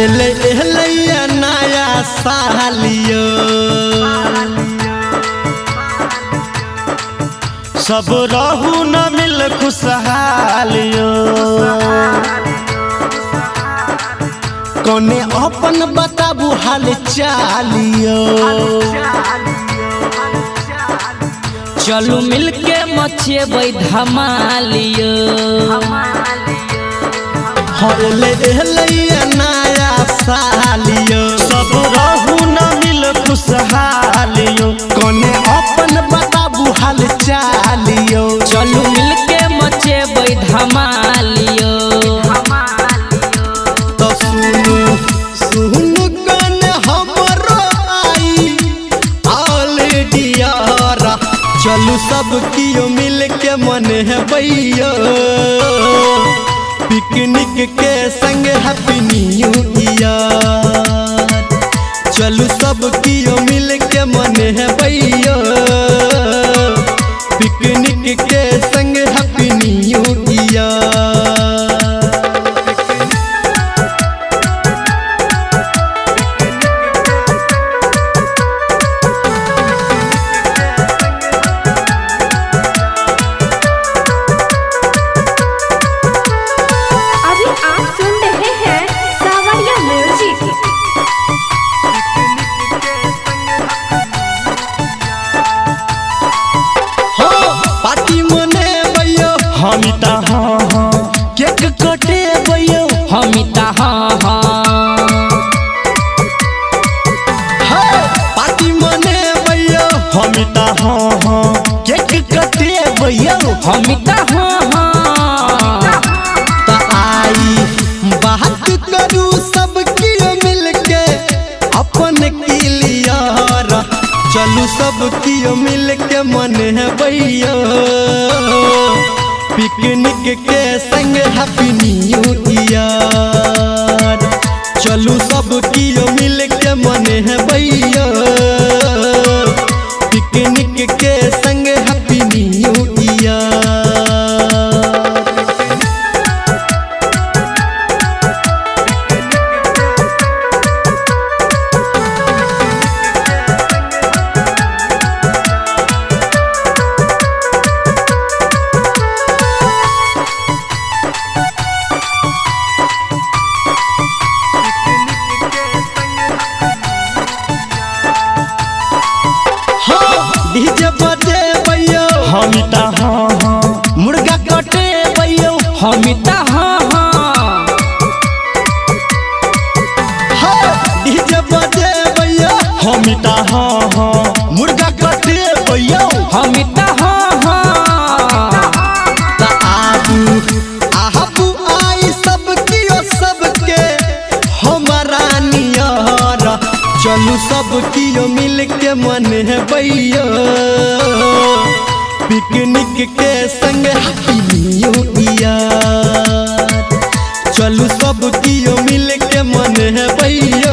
एले एले नया सालियो सब रहू न मिल खुशहालियो। कोने अपन बताबू हाल चालियो। चलू मिलके मचेबै धमालियो। एले एले नया सालियो सब रहू न मिल खुशहालियो। कोने अपन बताबू हाल चालियो। चलू मिलके मचेबै धमालियो। तो सुनू सुनू कन हमरो आई आल डियारा। चलू सब कियो मिल के मन है भैया पिकनिक के संग हैप्पी न्यू ईयर। चलू सब कियो मिल के मन है भैया पिकनिक के संग हैप्पी न्यू ईयर। अभी आप सुन रहे हैं सावरिया म्यूजिक। हो पार्टी मने भैया हम त हाँ हाँ केक कटे भैया। हम त हाँ हाँ पार्टी मने भैया हम त हाँ हाँ केक कटे भैया। हम त हाँ हाँ। त आई बात करू सब कियो मिलके अपन किलियर। चलू सब कियो मिलके मन है भैया पिकनिक के संग हैप्पी न्यू ईयर। चलू सब कियो मिलके मन है भैया पिकनिक के संग हैप्पी न्यू ईयर। हो डीजे बजे भैया हम त हाँ हाँ मुर्गा कटे भैया। हम त हाँ हाँ। हो डीजे बजे भैया हम त हाँ हाँ मुर्गा कटे भैया। हम त हाँ हाँ। त आबू आबू आई सब कियो सबके हमारा नियर। चलू सब कियो मिल के मन है भैया पिकनिक के संग हैप्पी न्यू ईयर। चलू सब कियो मिल के मन है भैया।